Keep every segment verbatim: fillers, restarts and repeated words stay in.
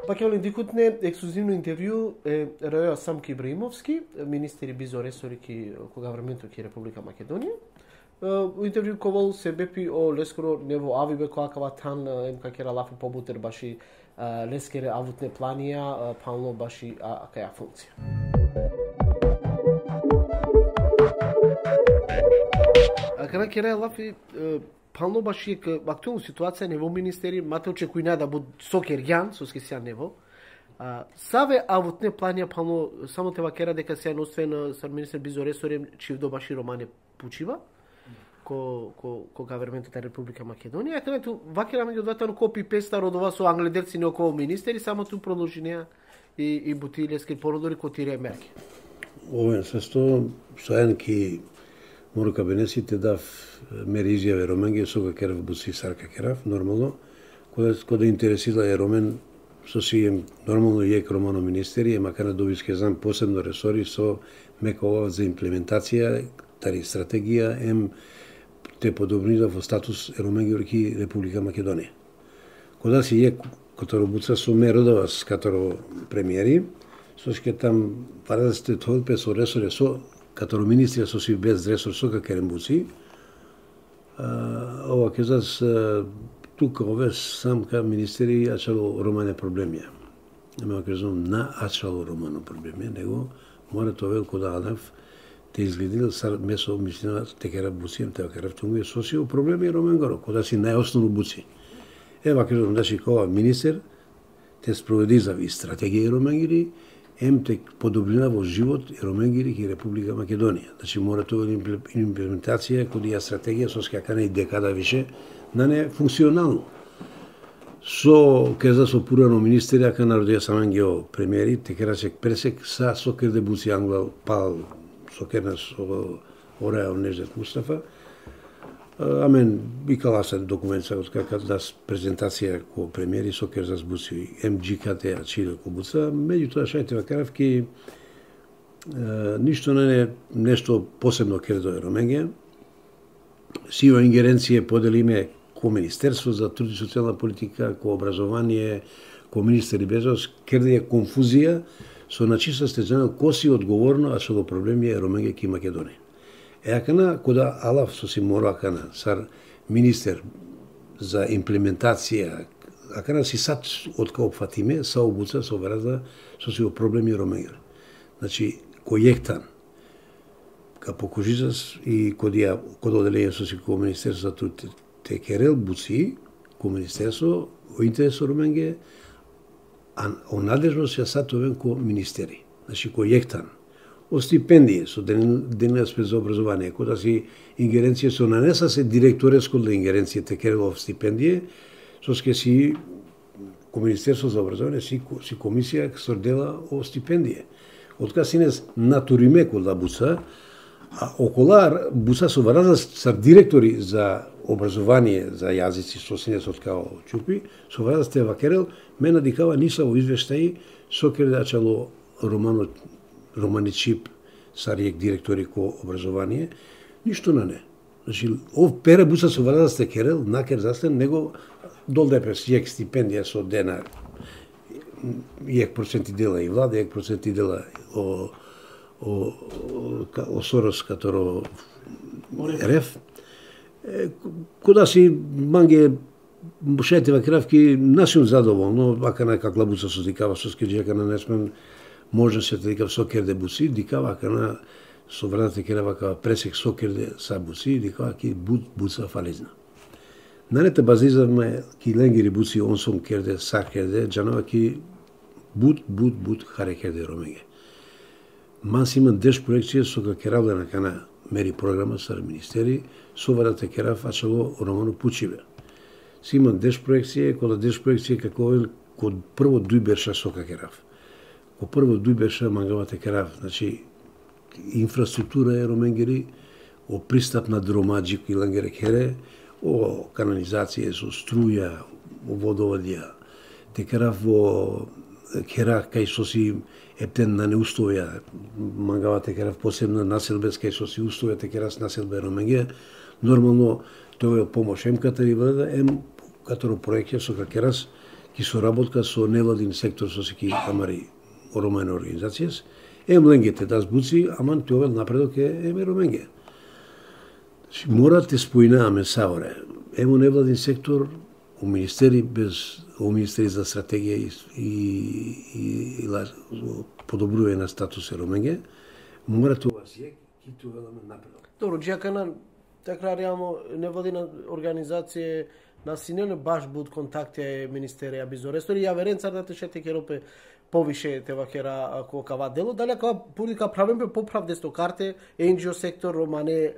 Pakeljam dikhutne ekskluzivno intervju e Rajo Samki Ibraimovski, ministri bizo resori ki, ko governmento ki Republika Makedonija. E, o intervju ka ovel sebepi o leskoro nevo avibe ko akava than, e, em ka kera lafi pobuter baši, e, leskere avutne planija, e, phanlo baši, a, akaja funkcija. Akana kera lafi, e, phanlo baši k-, aktuelno situacija nevo ministeri, ma te očekujna da but so kergjan, soske sijan nevo. A, save avutne planija phanlo, samo te vakera deka sijan osven, e, sar minister bizo resori, čhivdo baši romane pučiba, ko, ko, ko governmento ta Republika Makedonija, akana tu vakera amenge odova tano copy-paste taro odova so angleder sine ko ministeri, samo tu prodolžinea i, i buti leske porodori ko tire merke. Oven sasto, sajan ki moro kabenesi te dav, e, meri izjave romenge, so ka kerav buci, sar ka kerav, normalno. Koda, koda interesila e romen, so si em normalno jekh romano ministeri, em akana dobiske zan posebno resori, so me ka ovav za implementacija tari strategija, em te podobrinav o status e romengoro ki Republika Makedonija. Koda si jekh kataro buca so me rodava kataro premieri, soske tam valjda te thol pe so resore so, kataro ministri so si bez resor so ka keren buci. A, ova kezas, a, tu ka oves sam ka ministeri ačhalo romane problemija. Me ova kezom na ačhalo romano problemija, nego mora te ovel koda adav te izgledinel sar me so mislina te kerav buci em te kerav tunge so si o problemi romengoro, koda si najosnovno buci. Eva kezom da si kova minister, te sprovedinav i strategija e romengiri, em te podobrinav o život e romengiri ki Republika Makedonija. Znači, mora te ovel imple-, implementacija ko dija strategija, soske akana i dekada više nane funkcionalno. So kezas o purano ministeri, akana rodija sa amenge o premieri, te kera jekh presek sa so kerde buci anglal pal, so kerna so o Raja, o Neždet Mustafa. E, amen ikala sa dokumenca, ka, ka das prezentacija ko premieri, so kerzas buci, em džikate ačhile ko buca, međutoa šaj te vakerav ki, e, ništo nane nešto posebno kerdo e romenge, si o ingerencije podelime ko Ministerstvo za trud i socijalna politika, ko obrazovanie, ko ministeri Bezos, kerde konfuzija, so na čisas te džanel ko si odgovorno ačhalo problemi e romenge ki Makedonija. E akana, koda alav so si moro akana, sar minister za implementacija, akana si sat otka opfatime, sa o buca so valjda, so si o problemi e romenge. Znači, ko jekh than, ka pokušisas i ko dija, ko odelenie so si ko Ministerstvo za trud te, te kerel buci, ko ministerstvo, o intereso e romenge, a o nadležnosća sa te oven ko ministeri. Znači, ko jekh than. O stipendije, so den-, denilas pe za obrazovanie, koda si ingerencije so nane sase direktoresko ingerencije te kerel o stipendije, soske si ko Ministerstvo za obrazovanie, si ko-, si komisija so dela o stipendije. Otka sine naturime kola buca, a okola buca so valjda sar direktori za obrazovanie, za jazici, so sine otka o Čupi, so valjda te vakerel, me na dikhava nisavo izveštaj, so kerde ačhalo romano, romani čhib, sar jekh direktori ko obrazovanie, ništo nane. Znači, ov pere buca so valjda te kerel, na kerzas len, nego dol da pe jekh stipendija so dena, jekh procenti dela i vlada, jekh procenti dela o, o, o, ka-, o Soros kataro ref. E, koda si mange šaj te vakerav ki na sijum zadovolno, akana kakla buca so dikhava, soske dži akana na smeam možno se te dikhav so kerde buci, dikhava akana so valjda te kerav akava presek so kerde sa buci, dikhava ki but buca falezna. Nane te baznizav me ki lengiri buci, on so kerde, sa kerde, džanava ki but, but, but hare kerde romenge. Man si man deš projekcije so ka kerav len akana meri programa sar ministeri, so valjda te kerav ačhalo romano pučibe. Si man deš projekcije, kola deš projekcije ka oven ko prvo duj berša so ka kerav. Ko prvo duj berša mangava te kerav, znači, infrastruktura e romengiri, o pristap na droma dži ki lengere khere, o kanalizacije, so struja, o vodovodija, te kerav o khera kaj so si epten nane uslovija, mangava te kerav posebna naselbe kaj so si uslovija te keras naselbe romenge, normalno te ovel pomoš em katari vlada, em kataro projekcija so ka keras, ki sorabotka so nevladin sektor so si ki amari romane organizacije, em lenge te das buci, aman te ovel napredok e, em e Romenge. Znači, mora te spojina amen sa ore. Em o nevladin sektor, o ministeri bez, o ministeri za strategija i, i, i, i la, podobruje na status e Romenge, mora te ovel jek, ki te ovel amen napredok. Dobro, dži akana, tekrar javno, nevladina organizacije na sine le baš but kontakte e ministerija bizo resori, javerencar da te šaj te kerel pe poviše te vakera, a, ko kava delo, dali ka purdi ka praven pe popravde sto karte, N G O sektor, romane, e,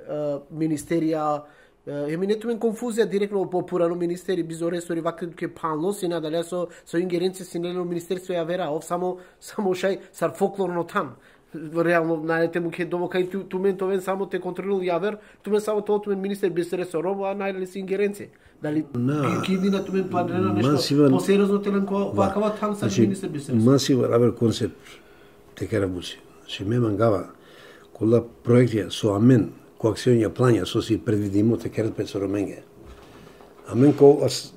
ministerija, e, hem ine tumen konfuzija direktno po purano ministeri bizo resori, vakti ke panlo sine, dali so, so ingerencija sine le o ministerstvo javera, ov samo, samo šaj sar folklorno than. Realno, nane te mukhe dovo kaj tu, tumen te oven samo te kontrolirel javer, tumen samo te ovel tumen minister bizo resoro, a nane le si ingerencija. Dali Na, ki, ki dina tumen planirena man nešto sivan poseriozno te len ko, ko Da. akava than sar Znači, minister bizo resoro? man sivan aver koncept te kerav buci. Znači, me mangava, kola proektija so amen, ko aksionja planja, so si predvidimo te kerel pe e Romenge. Amen ko as,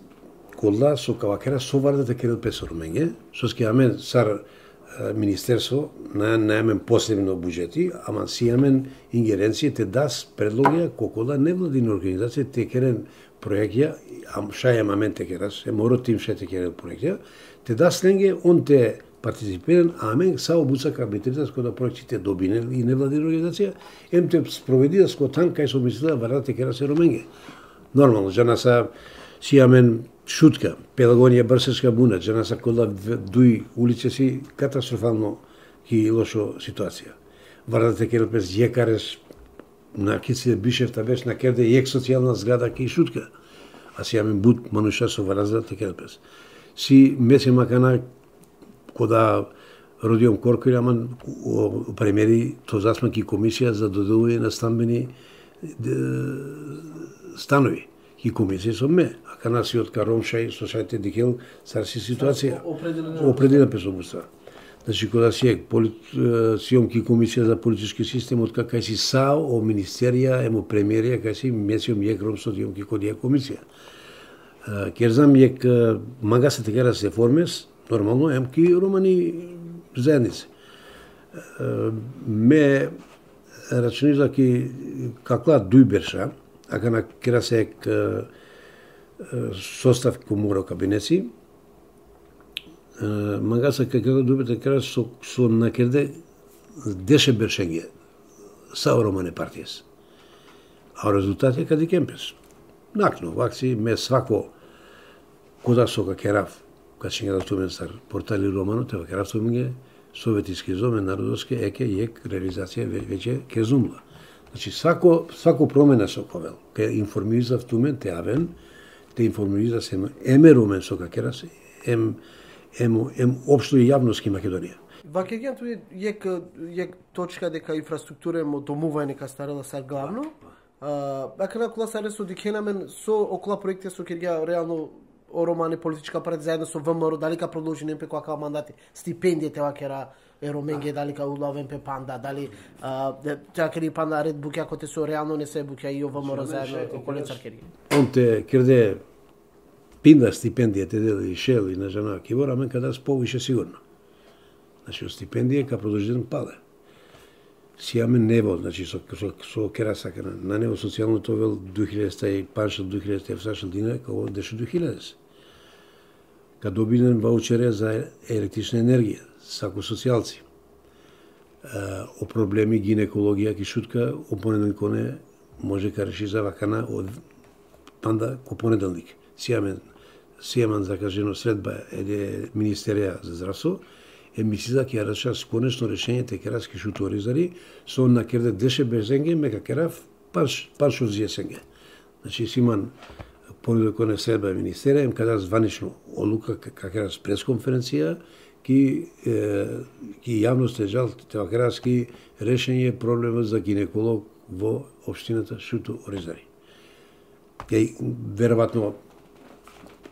kola so ka vakera so varda te kerel pe e Romenge, soske amen sar, e, ministerstvo, na, na amen posebno budžeti, ama si amen ingerencije te das predlogija ko kola nevladine organizacije te keren proektija, am, šaj em amen te keras, em oro tim šaj te kerel proektija, te das lenge, on te participiren, amen sa o buca ka biteritas kola proekti te dobinen i nevladine organizacija, em te sproveditas ko than kaj so mislita varda te keras e Romenge. Normalno, džana sa si amen Šutka, Pelagonija, Brserska buna, džana sa kola v-, duj ulice si katastrofalno ki lošo situacija. Varda te kerel pes jekh aresh, na ki si bišefta berš na kerde jekh socijalna zgrada ki Šutka. A si amen but manuša so varda te kerel pes. Si me sium akana koda Rodion Korkori, aman o, o premieri, to zasma ki komisija za dodeluvanje na stambeni, e, stanovi. Ki komisija so me. Akana si otkar Rom šaj, so šaj te dikhel sar si situacija. Opredelina. Opredelina pes o buca. Znači, koda si jekh polit-, e, sium ki komisija za politički sistem, otkar kaj si sa o ministerija, em o premierija, kaj si me sium jekh Rom so diom ki kodija komisija. E, kerzam jekh, e, mangasa te keras reformes, normalno, em ki romani zaednice. E, me računiza ki kakla duj berša, akana kerasa jekh, e, e, sostav ko moro kabineci, e, mangasa ki kakla duj berša te keras so, so na kerde deše beršenge sa o romane parties. A o rezultati ka dikhen pes. Nakno, vakti me svako koda so ka kerav, ka čhingjav tumen sar portali romano, te vakerav tumenge, Soveti Skizom e Narodoske eke jekh realizacija ve-, veće kezumla. Znači, svako, svako promena so ka ovel, ka informizav tumen te aven, te informizav se em e Romen so ka keras, em, em, em opšto i javnost ki Makedonija. Vakergjan tu jekh, jekh točka deka infrastruktura em o domuvanje ka starela sar glavno. A, akana kola sare so dikhena amen, so okola proekti so kergja realno o romane politička partija zaedno so V M R O, dali ka prodolžinen pe ko akava mandati, stipendije te vakera e Romenge, dali ka ulaven pe panda, dali, a, de-, te vakeri panda red bukja kote so realno nese bukja i o V M R O zaedno, okolencar kergja. On te kerde pinda stipendije te del i šel i na džanav kibor, amen ka das poviše sigurno. Znači, o stipendije ka prodolžinen pale. Si amen nevo, znači, so, so, so kerasa akana, na nevo socijalno te ovel duj hiljade i pandž, duj hiljade i efta dinara, ka ovel dešuduj hiljade. Ka dobinen vaučere za električna energija, sako socijalci. E, o problemi ginekologija ki Šutka, o ponedeljkone može ka rešiza akana, o, panda ko ponedeljnik. Si amen, si amen zakaženo sredba e ministerija za zdravstvo, e misliza ki aračas konečno rešenie te keras ki Šuto Orizari, so na kerde deše beršenge, me ka kerav pandž, pandž šovdžesenge. Znači, si man ponedeljkone sredba e ministerija, em ka das zvanično odluka, ka, ka keras pres konferencija, ki, e, ki javnost te džal, te vakeras ki rešenie problema za ginekolog vo opštinata Šuto Orizari. Kaj, verovatno,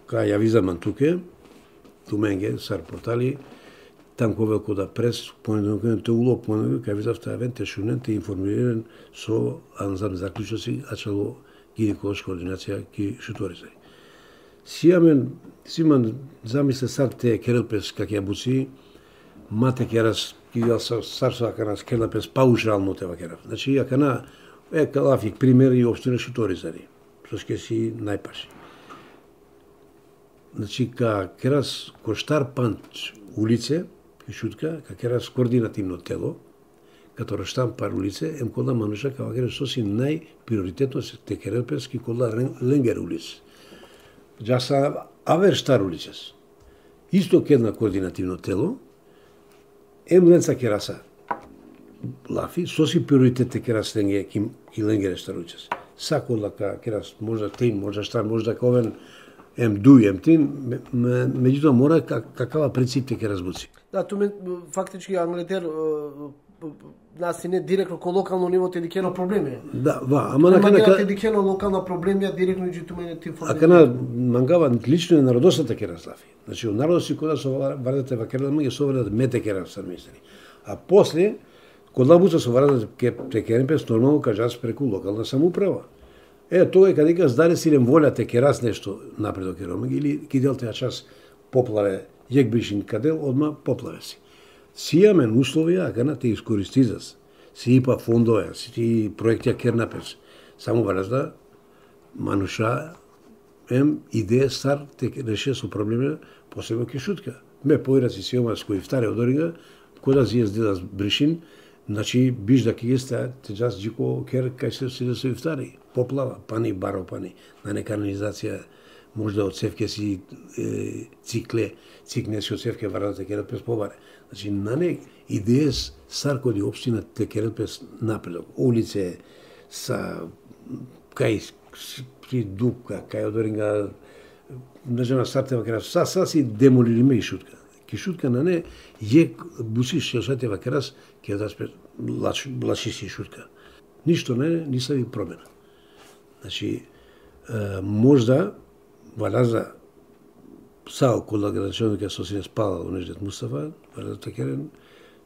ka javiza man tuke, tumenge, sar portali, tam ka ovel koda pres, ponedeljkone te ulo, ponedeljkone ka javizav te aven, te šunen, te informiriren so anzam zaključoci ačhalo ginekološka ordinacija ki Šuto Orizari. Si amen, si man zamisle sar te kerel pes kakija buci, ma te keras, ki ja sar, sar so akana kerela pes paušalno te vakerav. Znači, akana, e, ka lafi, primer i opština Šuto Orizari. Soske si najpaši. Znači, ka keras ko štar panč ulice, ki Šutka, ka keras koordinativno telo, katoro štar par ulice, em kola manuša ka vakeren so si najprioritetno se te kerel pes ki kola len-, lengere ulice. Džasa aver štar ulices. Isto kedna koordinativno telo, em lenca kerasa lafi, so si prioritet te keras lenge, ki, ki lengere štar ulices. Sa kola ka keras, možda trin, možda štar, možda ka oven em duj, em trin, me, me, međutim mora ka, ka kava princip te keras buci. Da, tumen, faktički, angleder, e, na sine direktno ko lokalno nivo te dikhen o problemi. Da, va, ama Tumen na kana mangava ka te dikhen o lokalna problemi, direktno dži tumen te informiš. Akana mangava lično e narodosa te keras lafi. Znači, o narodosi kola so var-, valjda te vakerel mange, so valjda me te kerav sar ministri. A posle, kola buca so valjda ke, te keren pes, normalno ka džas preku lokalna samouprava. E, toga kad ikas dali si len volja te keras nešto napred o kero mange, ili ki del te ačhas poplave, jekh brišin ka del, odma poplave si. Si amen uslovija, akana te iskoristizas. Si IPA fondoja, si ti projektija kerna pes. Samo valjda manuša em ideje sar te rešes o problemi, posebno ki Šutka. Me poiraci si oma ko iftari odoringa, koda zies dilas brišin, znači, biš dakike te, te džas dži ko ker kaj si, si dilas o iftari. Poplava, pani, baro pani. Nane kanalizacija, možda o cevke si, e, cikle, cikne si o cevke, valjda te kerel pes pobare. Znači, nane ideje sar kodi opština te kerel pes napredok. Ulice, sa, kaj s-, s-, si dupka, kaj odoringa, ne znam sar te vakerav, sa, sa si demolirime i Šutka. Ki Šutka nane jekh buci so šaj te vakeras, ki adas pe laš-, laši si Šutka. Ništo nane, nisavi promena. Znači, e, možda, valjda sa okola gradonačelnika so sine pala o Nedždet Mustafa, valjda te keren,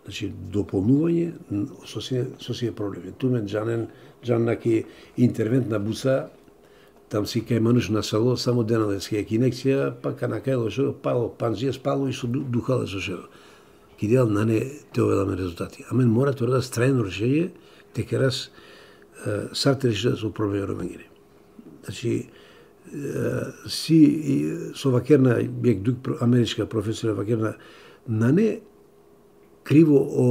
znači, dopolnuvanje, n-, so sine, so sine problemi. Tumen džanen, džanena ki interventna buca, tam si kaj manuš nasalo, samo dena leske jekh inekcija, pa kana kaj o šero, palo, pandžes palo i so du-, duhala o šero. Ki del nane te ovel amen rezultati. Amen mora te roda trajno rešenje, te keras, e, sar te rešel o problemi romengere. Znači, e, si, i, so vakerna, jekh duk pro-, američka profesora vakerna, nane krivo o,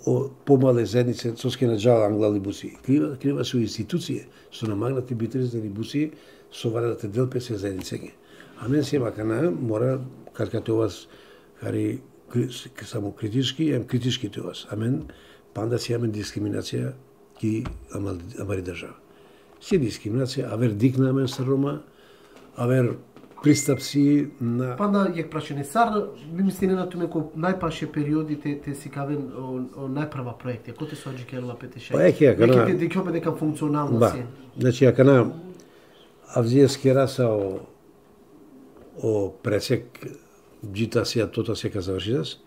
o pomale zajednice, soske na džala anglal i buci. Kriva, kriva so institucije, so na mangla te bitrez i buci, so valjda te del pes e zajednicenge. Amen si akana, mora, kad, kad te ovas hari kri-, s-, samo kritički, em kritički te ovas. Amen, panda si amen diskriminacija ki amal-, amari država. Si diskriminacija, aver dikna amen sar Roma, aver pristap si na Panda jekh prašanje. Sar vi mislinena tumen ko najpaše periodi te, te sikaven o, o najprva projekti? Kote so adžikerela pe te šaj? Pa jekh, akana Neke te dikhjo pe deka funkcionalno Ba, si. Znači, akana avdive kerasa o, o presek, dži tasija, to tasija ka završinas.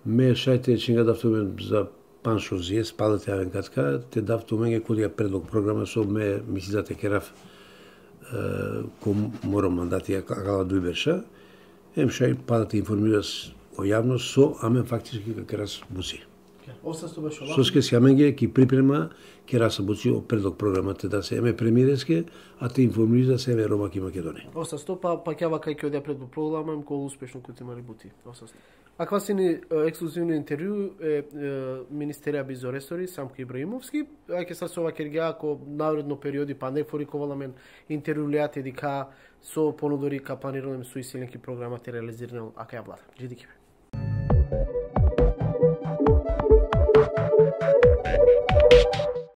Me šaj te čhingav tumen za panč-šest dies, pale te aven katka, te dav tumenge kotija predlog programa so me mislica te kerav, e, ko moro mandati, ak-, akala duj berša. Em šaj pale te informiras o javnost so amen faktički ka keras buci. Ov sasto bašo lafi. Soske si amenge ki priprema kerasa buci o predlog programa te dase em e premiereske, a te informiras em e Roma ki Makedonija. Ov sasto, pa, pa kjava kaj ki odija predlog programa, em kol uspešno ko timari buti. Ov sasto. Akava sine, e, ekskluzivno intervju e, e, ministerja bizo resori, Samko Ibraimovski, a ke sa so vakergja ko naredno periodi, panda jekh fori ka ovel amen intervjulija te dikha so ponudori ka planirol em so isi len ki programa te realizirinel akaja vlada. Dži dikhibe.